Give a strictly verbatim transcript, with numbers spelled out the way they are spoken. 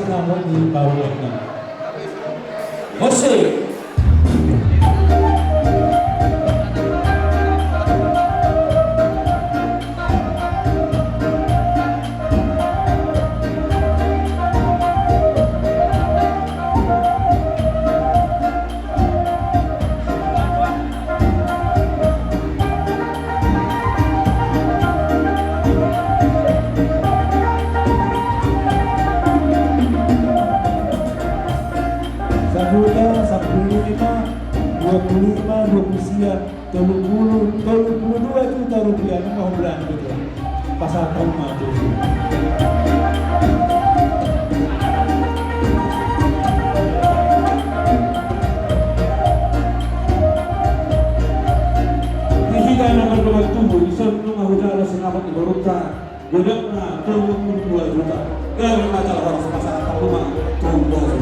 Selamat di bawah. Musik. Sajuta, sampulu lima, dua pulu lima, dua pulu sia, tolu pulu, tolu pulu dua juta rupiah, nunga huberani tu Tuhan. Pasahat hamu ma tu. Di hita na mardongan tubu, dison nunga hujalo sinamot ni borunta, godangna tolu pulu dua juta. Gabe ma jala horas pasahat hamu ma tu.